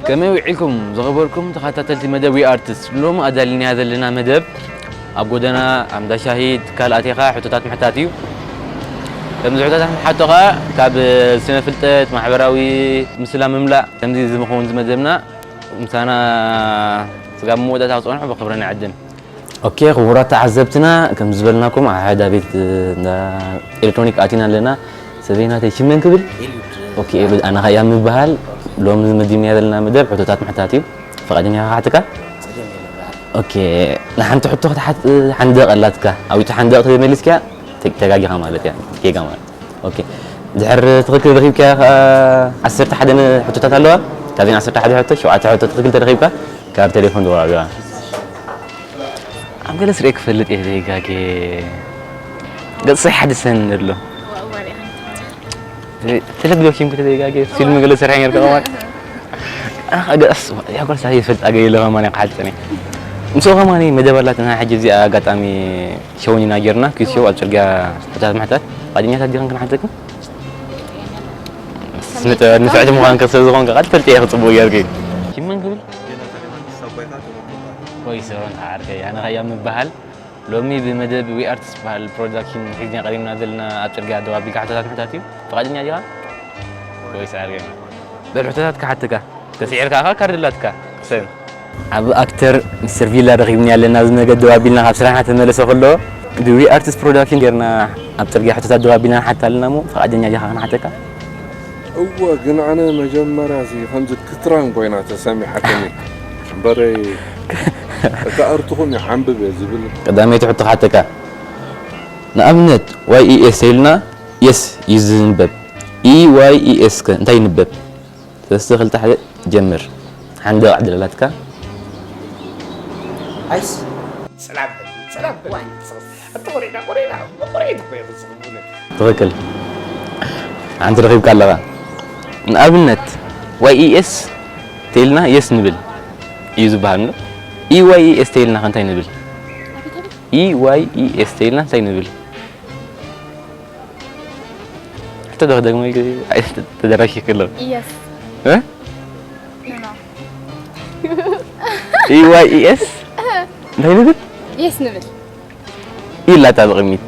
ከመይ ውዒልኩም ዝኸበርኩም ተኸታተልቲ መደብ ዊ ኣርትስ? ሎሚ ኣዳሊናያ ዘለና መደብ ኣብ ጎደና፣ ኣብ እንዳ ሻሂ፣ ትካል ኣቲኻ ሕቶታት ምሕታት እዩ። ከምዚ ሕቶታት ምሓቶ ኸኣ ካብ ስነ ፍልጠት፣ ማሕበራዊ ምስላ ምምላእ፣ ከምዚ ዝኸውን ዝመደብና ምሳና ስጋብ መወዳእታ ክጸንሑ ብኽብሪ ንዕድም። ኦኬ፣ ክቡራት ተዓዘብትና፣ ከም ዝበልናኩም ኣብ ሓደ ቤት እንዳ ኤሌክትሮኒክ ኣቲና ኣለና። ሰበይ ናተይ ሽመን ክብል? ኤልዩድ። ኦኬ፣ ኤልዩድ ኣነ ኸኣ እያ ምበሃል። ሎሚ መዲብናዮ ዘለና መደብ ሕቶታት ምሕታት እዩ። ፈቓደኛ ኢኻ ክሓተካ? ጸገም የለን፣ በሃል። ኦኬ፣ ንሓንቲ ሕቶ ክትሓት ሓንደቕ ኣላትካ። ኣብቲ ሓንደቕ ተመሊስካ ተ-፣ ተጋጊኻ ማለት እያ። ጌጋ ማለት። ኦኬ። ድሕር ትኽክል ረኺብካያ ኸኣ ዓሰርተ ሓደ ን-፣ ሕቶታት ኣለዋ። ካብዘን ዓሰርተ ሓደ ሕቶ፣ ሸውዓተ ሕቶ ትኽክል ተረኺብካ፣ ካብ ቴሌፎን ትወሃብ እያ። ኣብ ገለ ስርኤ ክፈልጥ እየ ዘይጋጌ። ገጽ ሓድሰን ኣሎ። ተለግዶ ኪም ከተዘይጋጌ ፊልም ገለ ሰርሐ ነርካ ከማን። ኣኻ ገጽ ያጓሳ ይፈልጥ ኣገ የለ ከማን ያቃሓልጠኒ። ምስ ከማን መደብ ኣላትና ሕጂ እዚኣ ኣጋጣሚ ሸው ኢና ጌርና፣ ኪስ ሸው ኣብ ጽርግያ ሕቶታት ምሕታት። ፍቓደኛታት ዲኽን ክንሓተክን? ስነ ጥበብ ንፍዕቲ ምዃንካ ስለ ዝኾንካ፣ ቃል ትፈልጥ እየ ክጽቡቕ ጌርኪ። ሽመን ክብል? ዮናታን ዮሃንስ ኣቦይካ ተመኩባ። ወይ ሰሮን ተዓርከይ፣ ኣነ ኸያ ምበሃል። ሎሚ ብመደብ ዊ ኣርትስ ዝበሃል ፕሮዳክሽን ሒዝና ቀሪብና ዘለና ኣብ ጽርግያ ደው ኣቢልካ ሕቶታት ምሕታት እዩ። ፍቓደኛ ዲኻ? ወይስ ኣርገና? በል ሕቶታት ክሓተካ። ተስዒርካ ኣኻ ካርድ ኣላትካ። ቅሰን። ኣብ ኣክተር ሚስተር ቪላ ረኺብኒ ኣለና፣ ኣብዚ መገዲ ደው ኣቢልና ካብ ስራሕና ተመለሰ ከሎ፣ ብዊ ኣርትስ ፕሮዳክሽን ጌርና ኣብ ጽርግያ ሕቶታት ደው ኣቢልና ንሓታ ኣለና እሞ፣ ፍቓደኛ ዲኻ ክንሓተካ? እወ፣ ግን ኣነ መጀመርያ እዚ ከምዚ ክትራን ኮይና ተሰሚዓትኒ። እምበረይ፣ እታ ኣርትኹም ይዓንብብ እየ ዝብል። ቀዳመይቲ ሕቶ ክሓተካ። ንኣብነት፣ ዋይ ኢ ኤስ ተይልና፣ የስ እዩ ዝንበብ። ኢ ዋይ ኢ ኤስ ከ እንታይ ይንበብ? ሰለስተ፣ ክልተ፣ ሓደ፣ ጀምር። ሓንደ ዕድል ኣላትካ። ኣይስ። ሰላም በል፣ ሰላም በል። ዋይ። ኣንተ ቆሬዳ፣ ቆሬዳ፣ ቆሬዳ እኮ እየ ዝኸውን። ትኽክል። ሓንቲ ረኺብካ ኣለኻ። ንኣብነት፣ ዋይ ኢ ኤስ ተይልና የስ ንብል እዩ ዝበሃል እንዶ። ኢ ዋይ ኢ ኤስ ተይልና ከ እንታይ ንብል? ኢ ዋይ ኢ ኤስ ተይልና እንታይ ንብል? ሕቶ ዶ ክደግሞ ኢልኪ? ኣይ፣ ተደራሽ ይክእሎ። ኢየስ። እ? ኖ፣ ኖ። ኢ ዋይ ኢ ኤስ? እንታይ ንብል? ኢየስ ንብል። ኢላታ ብቕድሚት።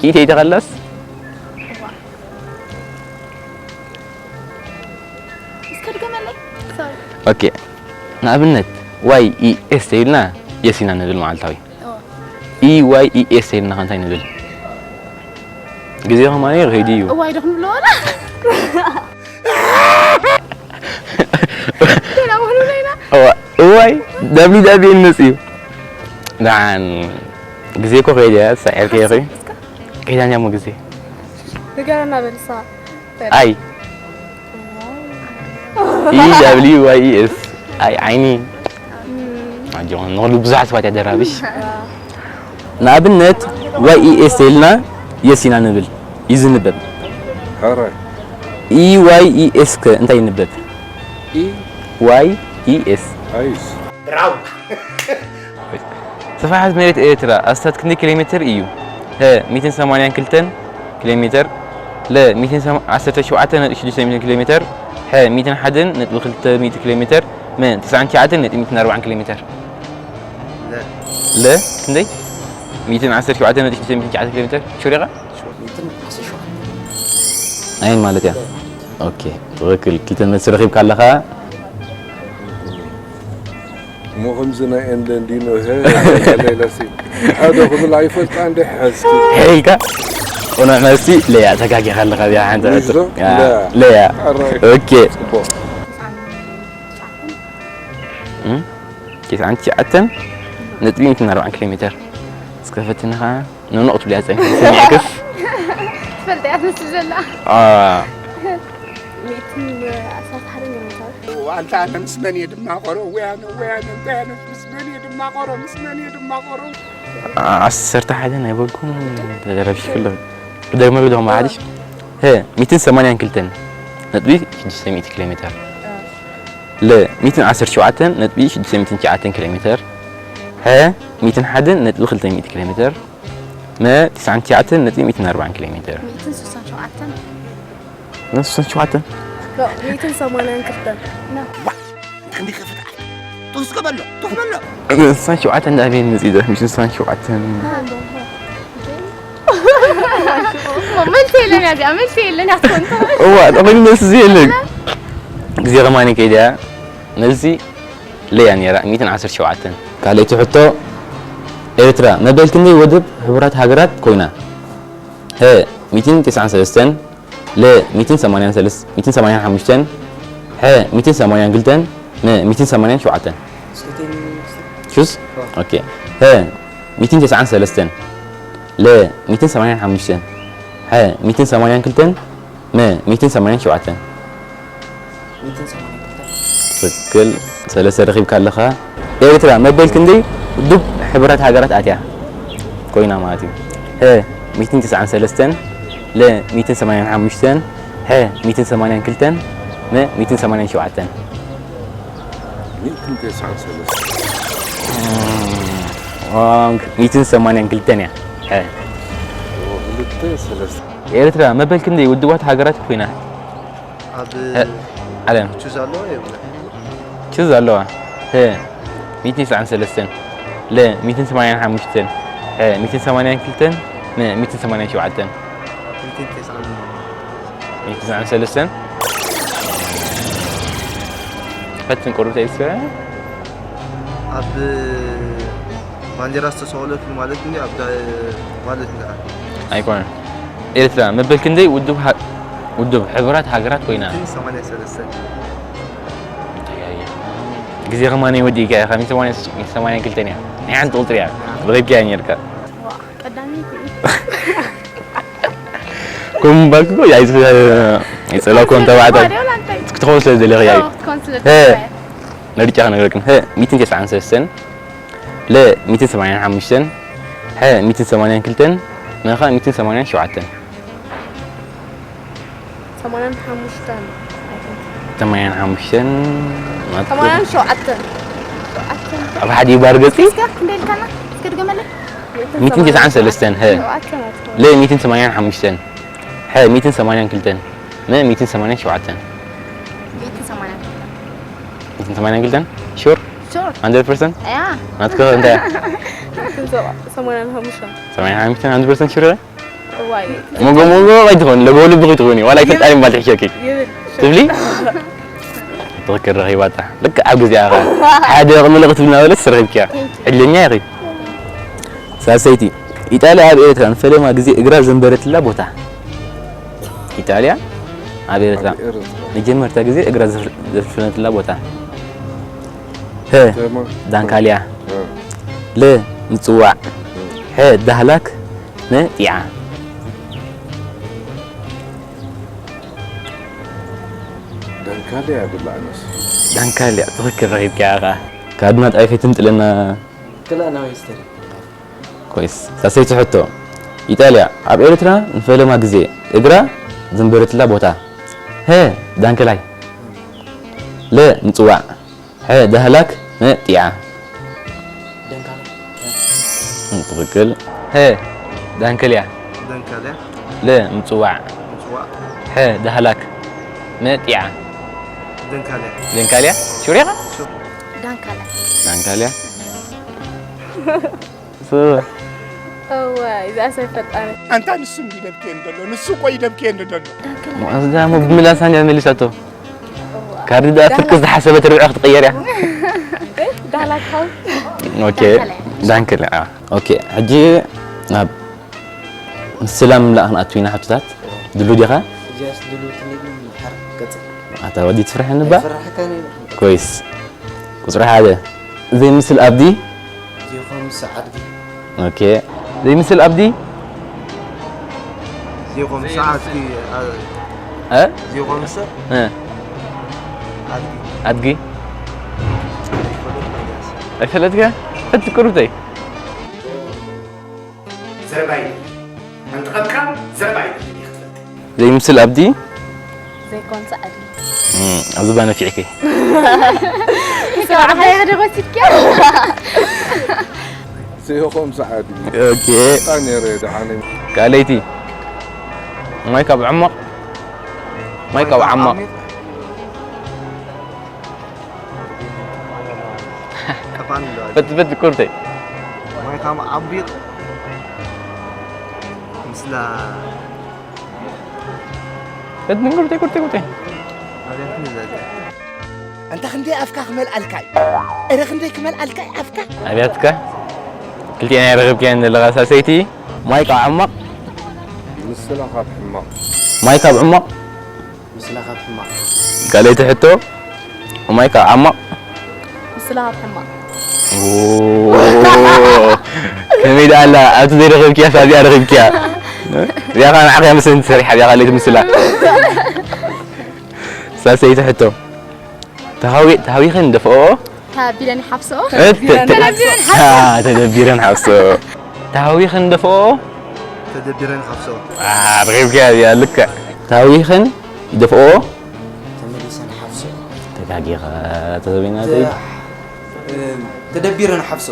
ኪኢት ኣይተቐላስ? እዋ። እስከ ድገመለይ። ሶሪ። ኦኬ። ንኣብነት፣ ዋይ ኢ ኤስ ተይልና የስ ኢና ንብል መዓልታዊ። ኦ። ኢ ዋይ ኢ ኤስ ተይልና ከ እንታይ ንብል? ግዜ ከማን ይኸይድ እዩ። እዋይ ዶ ክንብሎ ወላ? ሌላ ወሉ ሌላ? እዋ-፣ እዋይ፣ ደብሊው ደብሊው ኤን መጽዩ። ደሓን፣ ግዜ እኮ ከይደ እያ፣ ተሳዒርኪ ኢኺ። እስከ። ከይዳን እያ እሞ ግዜ። ንገረና በል ንስኻ። ኣይ። ኢ ደብሊው ዋይ ኢ ኤስ። ኣይ፣ ዓይኒ። እም። ኣጆኹም፣ ንኹሉ ብዙሓት ሰባት የደራብሽ። ንኣብነት፣ ዋይ ኢ ኤስ ተይልና የስ ኢና ንብል። እዩ ዝንበብ። ሕራይ። ኢ ዋይ ኢ ኤስ ከ እንታይ ይንበብ? ኢ። ዋይ ኢ ኤስ። ኣይስ። ብራው። ስፍሓት መሬት ኤርትራ ኣስታት ክንደይ ኪሎ ሜትር እዩ? ሀ፣ ሚእትን ሰማንያን ክልተን ኪሎ ሜትር። ለ፣ ሚእትን ዓሰርተ ሸውዓተ ነጥቢ ሽዱሽተ ሚእትን ኪሎ ሜትር። ሐ፣ ሚእትን ሓደን ነጥቢ ክልተ ሚእቲ ኪሎ ሜትር። መ፣ ተስዓን ትሽዓተን ነጥቢ ሚእትን ኣርባዓን ኪሎ ሜትር። ለ። ለ፣ ክንደይ? ሚእትን ዓሰርተ ሸውዓተ ነጥቢ ሽዱሽተ ሚእትን ትሽዓተ ኪሎ ሜትር። ሹር ኢኻ? ሚእትን ዓሰርተ ሸውዓተ። ኣየን ማለት እያ? ኦኬ፣ ትኽክል። ክልተ መልሲ ረኺብካ ኣለኻ። እሞ ከምዚ ናይ ኤንደንዲኖ፣ ሄ፣ ሌላ ሲ፣ ሓደ ክብል ኣይፈልጣ እንደ ሓዝኪ። ሄልካ? ቁኑዕ መልሲ፣ ለያ፣ ተጋጊኻ ኣለኻ፣ እዚኣ ሓንቲ ዊዝዶ? ሕቶ። ያ፣ ለያ። ለያ። ኣራይ። ኦኬ። ጽቡቕ። እም? ተስዓን ትሽዓተን ነጥቢ ሚእትን ኣርባዓን ኪሎ ሜትር። እስከ ፈትንኻ። ኖኖ ክትብልያ ጸኒሐ ሰሚዐክስ? ትፈልጥ እያ ትመስል ዘላ። አ። ሚእትን ዓሰርተ ሓደ ገመታዊ። ኣንታ ኣነ ምስ መን እየ ድማቐሮ? ወያነ፣ ወያነ፣ እንታይ ኣነ ምስ መን እየ ድማቐሮ? ምስ መን እየ ድማቐሮ? ዓ-፣ ዓሰርተ ሓደ ናይ በልኩም ተረፊሽ ክሎ። ብደግመ ብደግመ ሓድሽ። ሀ፣ ሚእትን ሰማንያን ክልተን ነጥቢ ሽዱሽተ ሚእቲ ኪሎ ሜትር። ለ፣ ሚእትን ዓሰርተ ሸውዓተን ነጥቢ ሽዱሽተ ሚእትን ትሽዓተን ኪሎ ሜትር። ሐ፣ ሚእትን ሓደን ነጥቢ ክልተ ሚእቲ ኪሎ ሜትር። መ፣ ተስዓን ትሽዓተን ነጥቢ ሚእትን ኣርባዓን ኪሎ ሜትር። ሚእትን ስሳን ሸውዓተን። ነ ስሳን ሸውዓተን? ሎ፣ ሚእትን ሰማንያን ክልተን። ና። እንዲ ከፍት ዓል ትኽስከ በሎ ትኽበሎ ስሳን ሸውዓተን ዳኣ ቤን መጺእ ዘ ሚሽን ስሳን ሸውዓተን መልሲ የለን ያዚኣ መልሲ የለን ያትኮንቶ እዋ ጠቕሚ መልሲ የለን ግዜ ከማኒ ከይድያ መልሲ ለያ ነይራ ሚትን ዓሰርተ ሸውዓተን ካልኣይቲ ሕቶ ኤርትራ መበል ክንደይ ወድብ ሕቡራት ሃገራት ኮይና ሀ ሚትን ተስዓን ሰለስተን ለ ሚትን ሰማንያን ሰለስተ ሚትን ሰማንያን ሓሙሽተን ሐ ሚትን ሰማንያን ክልተን መ ሚትን ሰማንያን ሸውዓተን ቹዝ ኦኬ ሀ ሚትን ተስዓን ሰለስተን ለ ሚትን ሰማንያን ሓሙሽተን ሐ ሚትን ሰማንያን ክልተን መ ሚትን ሰማንያን ሸውዓተን ትክክል ሰለስተ ረኺብካ ኣለኻ ኤርትራ መበል ክንደይ ውድብ ሕቡራት ሃገራት ኣትያ ኮይና ማለት እዩ ሀ ሚትን ተስዓን ሰለስተን ለ ሚትን ሰማንያን ሓሙሽተን ሐ ሚትን ሰማንያን ክልተን መ ሚትን ሰማንያን ሸውዓተን ሚትን ተስዓን ሰለስተ ሮንግ ሚትን ሰማንያን ክልተን እያ ሐ ክልተ ሰለስተ ኤርትራ መበል ክንደይ ውድባት ሃገራት ኮይና ኣብ ዓለም ቹዝ ኣለዎ የብለ ችዝ ኣለዋ ሀ ሚትን ተስዓን ሰለስተን ለ ሚትን ሰማንያን ሓሙሽተን ሐ ሚትን ሰማንያን ክልተን መ ሚትን ሰማንያን ሸውዓተን ሚትን ተስዓን ሚትን ተስዓን ሰለስተን ፈትን ቁሩብ ተይስከ ኣብ ባንዴራ ዝተሰወለትሉ ማለት እንዲ ኣብ ዳ- ማለት እንዲ ኣይኮነን ኤርትራ መበል ክንደይ ውድብ ሃ- ውድብ ሕቡራት ሃገራት ኮይና ሚትን ሰማንያ ሰለስተ ግዜ ከማን ወዲእካ ኢኻ ሚትን ሰማንያን ክልተን እያ ናይ ሓንቲ ቁፅሪ እያ ረኺብካያ ነርካ ቀዳመይቲ ኮምባክ እኮ ያይዝ ይጸላኮን ተባዕታይ ክትኾን ስለ ዘለኺ ያይ ነርጫ ነገርክን ሀ ሚትን ተስዓን ሰለስተን ለ ሚትን ሰማንያን ሓሙሽተን ሐ ሚትን ሰማንያን ክልተን መኻ ሚትን ሰማንያን ሸውዓተን ሰማንያን ሓሙሽተን ሰማንያን ሓሙሽተን ሰማንያን ሸውዓተን ኣብ ሓደ ይባር ገጽ እስከ ክንደይ ኢልካና እስከ ድገመለይ ሚትን ተስዓን ሰለስተን ሀ ሸውዓተን ለ ሚትን ሰማንያን ሓሙሽተን ሐ ሚትን ሰማንያን ክልተን መ ሚትን ሰማንያን ሸውዓተን ሚትን ሰማንያን ሚትን ሰማንያን ክልተን ሹር ሹር ሃንድረድ ፐርሰንት እያ ናትከ እንታይ ሰማንያን ሓሙሽተን ሰማንያን ሓሙሽተን ሃንድረድ ፐርሰንት ሹር እዋይ ሞጎ ሞጎ ኣይትኾን ለጎ ልብኺ ትኾኒ ዋላ ኣይፈልጣን ባል ትሕሸኪ ይብል ትብሊ ትኽክል ረኺባታ ልክዕ ኣብ ግዜኣ ኸ ሓደ ቅድሚ ልቕ ትብል እናበለት ረኺብኪያ ዕድለኛ ኢኺ ሳልሰይቲ ኢጣልያ ኣብ ኤርትራ ንፈለማ ግዜ እግራ ዘንበረትላ ቦታ ኢጣልያ ኣብ ኤርትራ መጀመርታ ግዜ እግራ ዘፍነትላ ቦታ ሀ ዳንካልያ ለ ምጽዋዕ ሐ ዳህላክ መ ጢዓ ዳንካልያ ይብላ ኣነስ ዳንካልያ ትኽክል ረኺብካያ ኸዓ ካብ ኣድማጭ ኣይከይትምጥለና ክልኣናዊ ስተሪ ኮይስ ሳሰይቲ ሕቶ ኢጣልያ ኣብ ኤርትራ ንፈለማ ግዜ እግራ ዘንበረትላ ቦታ ሀ ዳንከላይ ለ ምጽዋዕ ሐ ዳህላክ መ ጢዓ ደንካላ ትኽክል ሀ ዳንከልያ ደንካልያ ለ ምጽዋዕ ምጽዋዕ ሐ ዳህላክ መ ጢዓ ደንካልያ ደንካልያ ሹር ኢኻ ዳንካላ ዳንካልያ እዋ እዛ ሰብ ፈጣሪ ኣንታ ንሱ እንዲ ደብኬ እንደሎ ንሱ እኮ ይደብኬ እንደሎ እዛ ሞ ብምላሳ እንዲያ መሊሳቶ ካርዲ ደኣ ፍርቂ ዝሓሰበት ርብዒ ክትቕየር እያ ዳላካው ኦኬ ዳንክል ኦኬ ሕጂ ናብ ምስላ ምምላእ ክንኣቱ ኢና ሕቶታት ድሉ ዲኻ እዚኣስ ድልውቲ ነቢ ምድሓር ቀጽል ኣታ ወዲ ትፍርሐኒ ባ ፍራሕካኒ ኮይስ ቁፅሪ ሓደ ዘይምስል ኣብዲ ዜኾምስ ዓድጊ ኦኬ ዘይምስል ኣብዲ ዜኾምስ ዓድጊ እ ዜኾምስ እ ዓድጊ ኣድጊ ኣይፈለጥካ ሕቲ ቅሩተይ ዘረባይ ሓንቲ ቀምቃም ዘረባይ ይኽፈት ዘይምስል ኣብዲ ዘይኮን ሰዓዲ ኣብዚ ባነፊዕኪ ሰዓዲ ሓደ ወሲድኪያ ዜኾም ሰዓዲ ኦኬ ጣ ነረ ደሓነ ካልኣይቲ ማይ ካብ ዕሞቕ ማይ ካብ ዓሞቕ ዓሚቕ። ፈት ፈት ቁርተይ። ማይ ካብ ዓቢቕ ምስላ ፈት ቁርተይ ቁርተይ ቁርተይ። ኣብያት ንዘለ። ኣንታ ክንደይ ኣፍካ ክመልኣልካ እዩ? እረ ክንደይ ክመልኣልካ እዩ ኣፍካ? ኣብያትካ ክልቲኤን ኣይረኸብካየን ዘለኻ ሳሰይቲ። ማይ ካብ ዓማቕ ምስላ ካብ ሕማቕ ማይ ካብ ዕማቕ ምስላ ካብ ሕማቕ ካልኣይቲ ሕቶ ማይ ካብ ዓማቕ ምስላ ካብ ሕማቕ ከመይ ደኣ ኣላ ኣብቲ ዘይረኸብክያ ኣብዚኣ ረኺብክያ እዚኣ ከዓ ንዓኸ እያ መሰለኒ ትሰርሓ እዚኣ ካልኣይቲ ምስላ ሳልሰይቲ ሕቶ ተሃዊ- ተሃዊኸን ደፍኦ ተቢለን ሓፍሶ ተደቢረን ሓፍሶ ተሃዊኸን ደፍኦ ተደቢረን ሓፍሶ ረኺብክያ እዚኣ ልክዕ ተሃዊኸን ይደፍኦ ተመሊሰን ሓፍሶ ተጋጊኻ ተዘበናተይ ተደቢረን ሓፍሶ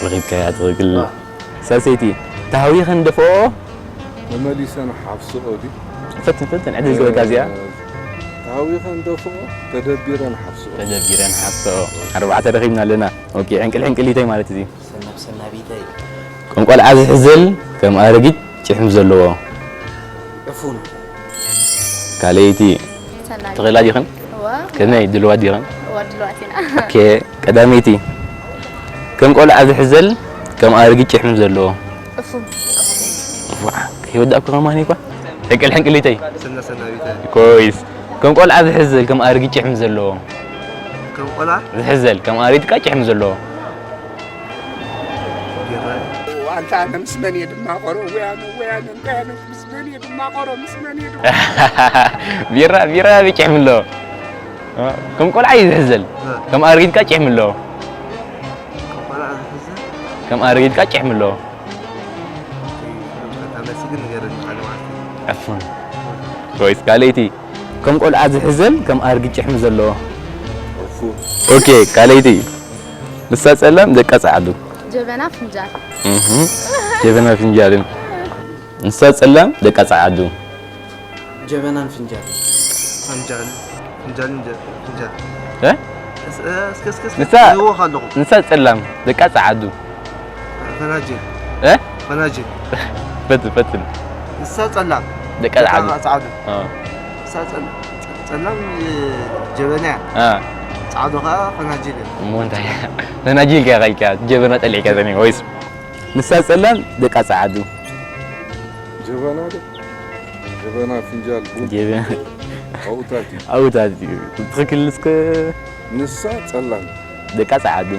ረኺብካያ ትኽክል ሳልሰይቲ ተሃዊኸን ደፍኦ ተመሊሰን ሓፍስኦ ድዩ? ፈትን ፈትን ዕድል ክበካ እዚኣ ተሃዊኸን ደፍኦ ተደቢረን ሓፍስኦ ተደቢረን ሓፍስኦ ኣርባዕተ ረኺብና ኣለና ኦኬ ሕንቅል ሕንቅሊተይ ማለት እዚ ሰናብ ሰናቢተይ ከም ቆልዓ ዝሕዘል ከም ኣረጊት ጭሕሚ ዘለዎ ዕፉን ካልኣይቲ ሰናይ ትኽእላ ዲኽን እዋ ከመይ ድልዋት ዲኽን እዋ ድልዋት ኢና ኦኬ ቀዳመይቲ ከም ቆልዓ ዝሕዘል ከም ኣረጊት ጭሕሚ ዘለዎ እፉን ዋ ከይወዳእኩ ከማን እኳ ሕንቅል ሕንቅሊተይ ሰና ሰናቢተይ ኮይስ ከም ቆልዓ ዝሕዘል ከም ኣረጊት ጭሕሚ ዘለዎ ከም ቆልዓ ዝሕዘል ከም ኣረጊት ቃ ጭሕሚ ዘለዎ ቢራ ኣንታ ኣነ ምስ መን እየ ድማቐሮ ወያነ ወያነ እንታይ ኣነ ምስ መን እየ ድማቐሮ ምስ መን እየ ድማቐሮ ቢራ ቢራ ጭሕሚ ኣለዎ ከም ቆልዓ እዩ ዝሕዘል ከም ኣረጊት ቃ ጭሕሚ ኣለዎ ከም ቆልዓ ዝሕዘል ከም ኣረጊት ቃ ጭሕሚ ኣለዎ ኣታ መልሲ ግን ንገረኒ ሓደ ማለት እዩ ዕፉን ኮይስ ካልኣይቲ ከም ቆልዓ ዝሕዘል ከም ኣረጊት ጭሕሚ ዘለዎ ዕፉን ኦኬ ካልኣይቲ ንሳ ጸላም ደቃ ጸዓዱ ጀበና ፍንጃል እህ ጀበና ፍንጃልን ንሳ ጸላም ደቃ ጸዓዱ ጀበናን ፍንጃል ፍንጃል ፍንጃል ፍንጃል እ እስኪ እስኪ እስኪ ንሳ ይወኽ ኣለኹ ንሳ ጸላም ደቃ ጸዓዱ ፈናጅል እ ፈናጅል ፈትን ፈትን ንሳ ጸላም ደቃ ጸዓዱ ጸዓዱ እ ንሳ ጸላም ጸላም ጀበና እያ እ ጻዕዱ ኸዓ ፈናጅል እዩ እሞ እንታይ ፈናጅል ኢልካ ኢልካ ጀበና ጸሊዕካ ዘኒ ወይስ ንሳ ጸላም ደቃ ጸዓዱ ጀበና ዶ ጀበና ፍንጃል ቡን ጀበና ኣውታት እዩ ኣውታት እዩ ትኽክል እስከ ንሳ ጸላም ደቃ ጸዓዱ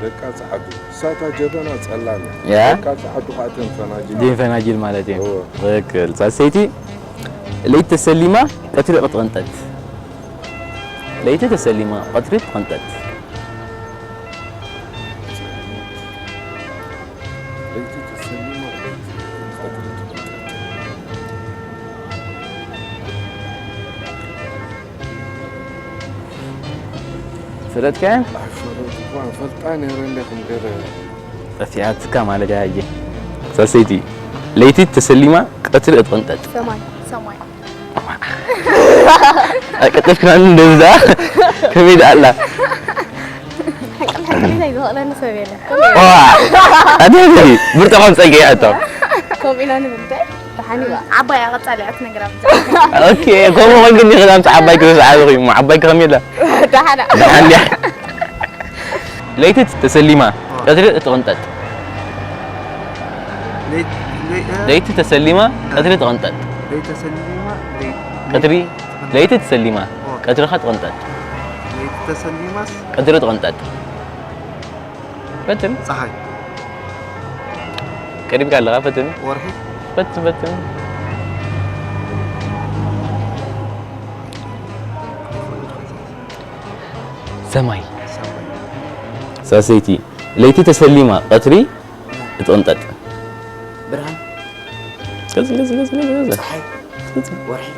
ደቃ ጸዓዱ እሳታ ጀበና ጸላም እያ ያ? ደቃ ጸዓዱ ከዓ ተን ፈናጅል ደን ፈናጅል ማለት እዩ እወ። ትኽክል ሳሰይቲ ለይቲ ተሰሊማ ቀትሪ ክትቕንጠት ለይቲ ተሰሊማ ቀትሪ ትቕንጠት ለይቲ ተሰሊማ ቀትሪ ትቕንጠት ፈለጥካያን ኣይፈለጥኳ ፈልጣ ነይረ እንደ ከም ገለ ጠፊኣትካ ማለት እያ ሕጂ ሳሰይቲ ለይቲ ተሰሊማ ቀትሪ እትቕንጠጥ ሰማይ ሰማይ ቀጠፍክናኒ እንደዛ ከመይ ደኣ ኣላ ሕንቅል ሕንቅል ናይ ዝኽእለኒ ሰብ የለን ኣደሪ ብርጥዖም ጸጊ ሕቶ ከምኡ ኢና ንብል እንታይ ደሓን ይዋ ዓባይ ኣቐጻሊ እያ ትነግራ ኦኬ ከምኡ ኮንክ እንዲኺ ናምቲ ዓባይ ክሳዓብኺ እሞ ዓባይ ክኸም የላ ደሓና ደሓን ድያ ለይቲ ተሰሊማ ቀትሪ እትቕንጠጥ ለይቲ- ለይ- እ፣ ለይቲ ተሰሊማ ቀትሪ ትቕንጠጥ ለይቲ ተሰሊማ ለይ- ቀትሪ ለይቲ ተሰሊማ ቀትርኻ ትቕንጠጥ ለይቲ ተሰሊማስ ቀትሪ ትቕንጠጥ ፈትን ፀሓይ ቀሪብካ ኣለኻ ፈትን ወርሒ ፈትን ፈትን ሰማይ ሳሰይቲ ለይቲ ተሰሊማ ቀትሪ እትቕንጠጥ ብርሃን ገጽ ገጽ ገጽ ገጽ ገጽ ፀሓይ ገጽ ወርሒ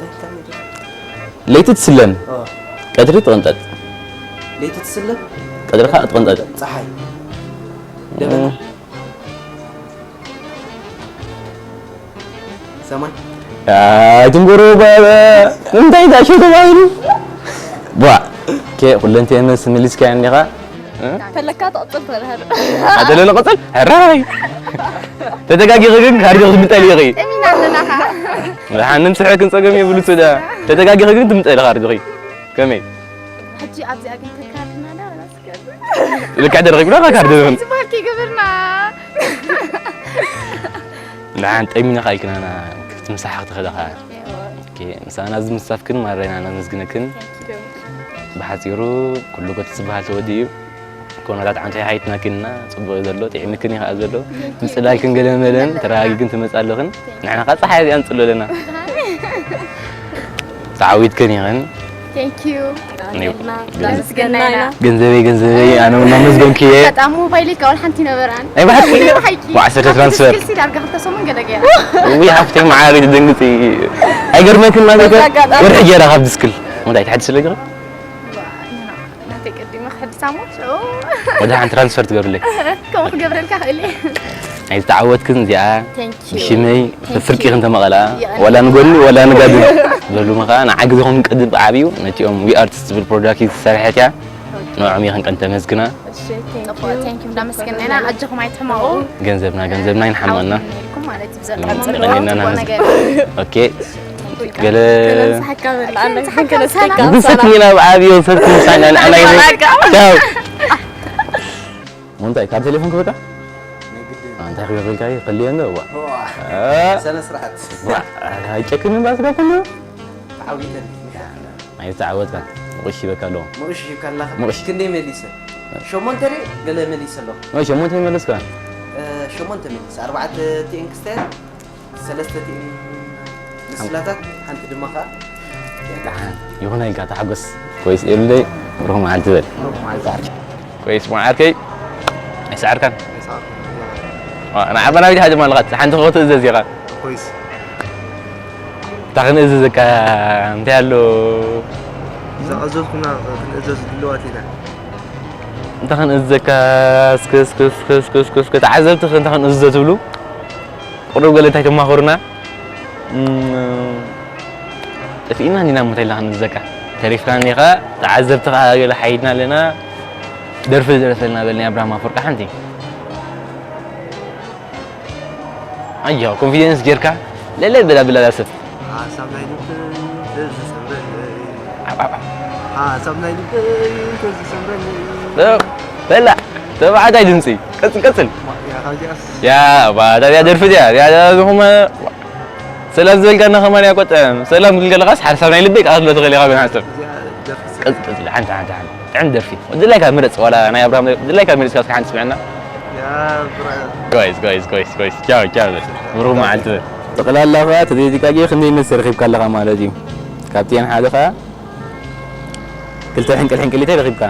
እንታይ እንታይ ምድሪ ለይቲ ትስለም ኦ ቀትሪ ትቕንጠጥ ለይቲ ትስለም ቀትርኻ እትቕንጠጥ ፀሓይ ደበና ሰማይ ኣይትንጎሮ እንታይ ዳሾ ተባሂሉ ቧ ኦኬ፣ ኩለንትኤ መልሲ መሊስካዮ እኒኻ። እ? ፈለካ ትቕፅል ተልሃር ኣደለለ ቅፅል፣ ሕራይ። ተተጋጊኺ ግን ካርዲኺ ትምጠሊ ኢኺ። እሚና ኣለና ኸዓ ደሓን ንምስሕበክን ጸገም የብሉ ሱዳ። ተተጋጊኺ ግን ትምጠሊ ካርዲኺ። ከመይ? ሕጂ ኣብዚኣ ግን ተካርድና ዳ ወላስ ልክዕ ደረኺብና ካርዲ ንኽን። ዝበሃል ከይገበርና ደሓን ጠሚና ኸኣ ኢልክናና ክትምሳሓ ክትኸዳ ኸኣ። ኦኬ፣ ምሳና ኣብዚ ምስታፍክን ማረና ነመስግነክን። ብሓጺሩ ኩሉ ጎት ዝበሃል ተወዲኡ እዩ። ኮኖታት ዓንተ ሓይትና ኪንና ጽቡቕ እዩ ዘሎ፣ ጥዕምክን እዩ ኸኣ ዘሎ። ምጽላልክን ገለ መለን ተረጋጊግን ትመጽእ ኣለኽን። ንሕና ኸኣ ጸሓይ እዚኣ ንጽሎ ኣለና። ተዓዊትክን ኢኽን። Thank you እኔው እናመስገና ኢና ገንዘበይ ገንዘበይ ኣነ እውን እናመስገንኩ እየ። በጣም ሞባይለይ ካብ ሓንቲ ነበራን ናይ ብሓቂ ሓቂ ብዓሰርተ ትራንስፈር ስልሲ ዳርጋ ክልተ ሰሞን ገለ ገይራ ውይ ሃፍተይ መዓረይ ትደንግፂ ኣይገርመክን ማለት በዛ ኣጋጣሚ ወደ ሕጂ ዳኻ ብስክል እንታይ ትሓድስ ለግሪ ናተይ ቀዲመ ክሕድሳ ሞ ወደ ሓንቲ ትራንስፈር ትገብርለይ ከምኡ ክገብረልካ ክእል እየ ናይ ዝተዓወትክን እዚኣ Thank you ሽመይ Thank you ፍርቂ ክንተመቐላ የቐንየልና። ወላ ንጎኒ ወላ ንጋድም በሉ መኻ ንዓግዝኹም ቅድም ብዓብዩ ነቲኦም ዊ ኣርትስ ዝብል ፕሮዳክት ዝሰርሐት እያ ንዕኦም ይኽን ቀን ተመስግና Thank you እንዳመስገና ኢና ኣጆኹም ኣይትሕመቑ ገንዘብና ገንዘብና ይንሓመና ኢልኩም ማለት እዩ የቐንየልና ብዘለኩም እናመስግን ነገር ኦኬ ገለ ከነንስሓካ በላ ኣለ ከነስሓካ ንሰክኒና ብዓብዮ ሰብቲ ምሳና ንዓና ይዘ ቻው እንታይ ካብ ቴሌፎን ክበቃ እንታይ ክገብርልካ እዩ ከልዮ እንዶ እዋ ሰነ ስርዓት ኣይጨክምን ባስጋ ኩሉ ተዓዊተን ኣይተዓወትካ ምቑሽ ይበካ ኣለዎ ምቑሽ ይብካ ኣለኻ ምቑሽ። ክንደይ መሊሰ ሸሞንተ ደ ገለ መሊሰ ኣለኹ ወይ ሸሞንተ ይመለስካ እ፣ ሸሞንተ መሊሰ ኣርባዕተ ቲኤን ክስታይል ሰለስተ ቲኤን ምስላታት ሓንቲ ድማ ከዓ ደሓን ይኹን ኢልካ ተሓጎስ ኮይስ ኤሉለይ ብሩኽ መዓልቲ በል ኮይስ መዓርከይ ኣይሰዓርካን ንዓበናዊት ሃጅማ ኣለኻ ሓንቲ ከኽትእዘዝ ኢኻ ኮይስ እታ ክንእዝዘካ እንታይ ኣሎ ዝኣዘዝኩና ክንእዘዝ ድልዋት ኢና እንታይ ክንእዝዘካ እስከ እስከ እስከ እስከ እስከ እስከ ተዓዘብቲ እንታይ ክንእዝዘ ትብሉ ቁሩብ ገለ እንታይ ተማኽሩና እም፣ ጠፊእና እንዲና እሞ እንታይ ኢልና ክንእዝዘካ ተሪፍካ እኒኻ ተዓዘብቲ ከዓ ገለ ሓይድና ኣለና ደርፊ ዝደረፈልና በል ናይ ኣብርሃም ኣፈወርቂ ሓንቲ ኣዮ ኮንፊደንስ ጌርካ ለለ ብላ ብላ ዳሰብ ሓሳብ ናይ ልበይ ተዝሰምረለይ ዓብ፣ ዓብ፣ ዓብ። ሓሳብ ናይ ልበይ ተዝሰምረለይ በላ ተባዕታይ ድምፂ ቀፅል ቀፅል ያ ካብዚኣስ ያ ባታ እዚኣ ደርፊ እዚኣ እዚኣ ዝኹመ ሰላም ዝበልካና ከማን እያ ቆጠም ሰላም ክብል ከለኻስ ሓሳብ ናይ ልበይ ክትብሎ ትኽእል ኢኻ ግን ሓሳብ እዚኣ ደርፊ ቀፅል ቀፅል ሓንቲ ሓንቲ ሓንቲ ጥዕም ደርፊ ድላይካ ምረፅ ዋላ ናይ ኣብርሃም ድላይካ ምረፅ እስከ ሓንቲ ስምዐና ያ ብራ ጋይስ ጋይስ ጋይስ ጋይስ ቻው ቻው ብሩህ መዓልቲ በል ጠቕላላ ኸዓ ተዘይጥቃጌ ክንደይ መልሲ ረኺብካ ኣለኻ ማለት እዩ ካብቲአን ሓደ ኸዓ ክልተ ሕንቅል ሕንቅሊተይ ረኺብካ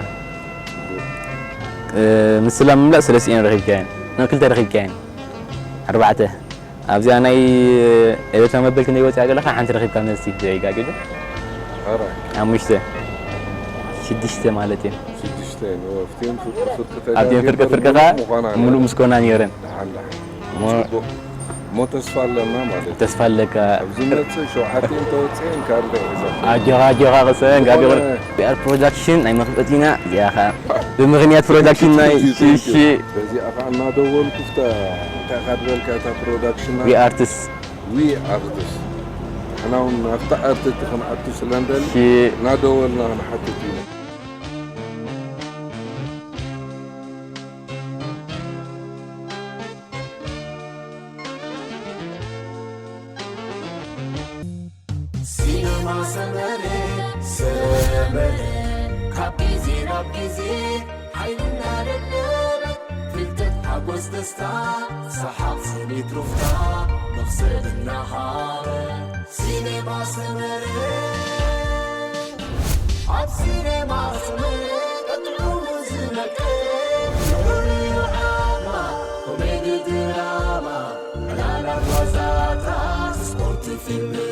ምስላ ምምላእ ሰለስቲአን ረኺብካየን ኖ ክልተ ረኺብካየን ኣርባዕተ ኣብዚኣ ናይ ኤሌክትሮ መበል ክንደይ ወፂኣ ገለኻ ሓንቲ ረኺብካ መልሲ ዘይጋግዱ ኧረ ሓሙሽተ ሽዱሽተ ማለት እዩ ሽዱሽተ እየን። እወ፣ ኣብቲአን ፍርቂ ፍርቂ ኣብቲአን ፍርቂ ተጋጊሩ ፍርቂ ምሉእ ኸዓ ምዃና ምሉእ ምስ ኮና ነይረን ደሓን ደሓን። እሞ ጽቡቕ። እሞ ተስፋ ኣለና ማለት እዩ። ተስፋ ኣለካ ኣብ ዝመጽእ ሸውዓቲአን ተወጺአን ካርድ ሒዘን። ኣጆኻ ኣጆኻ ቅሰን ጋቢ ዝኾነ ር ፕሮዳክሽን ናይ መኽፈቲና እዚኣ ኸዓ ብምኽንያት ፕሮዳክሽን ናይ ሽሺ በዚኣ ኸዓ እናደወልኩ ፍታ እንታይ ኢኻ ዝበልካ እታ ፕሮዳክሽን ዊ ኣርትስ ዊ ኣርትስ ንሕና እውን ናብታ ኣርት እቲ ክንኣቱ ስለ ንደሊ ሺ እናደወልና ክንሓትት ኢና። ሲነማ ሰመረ ሰመረ ካብ ግዜ ናብ ግዜ ሓይልና ደደበ ፍልጠት ሓጎስ ደስታ ሰሓቕ ስኒት ሩፍታ መኽሰብ እናሃበ ሲነማ ሰመረ ኣብ ሲነማ ሰመረ ቀጥዑ ዝነቀ ዝሑል ዓማ ኮሜዲ ድራማ ዕላላት ዋዛታት ስፖርት ፊልም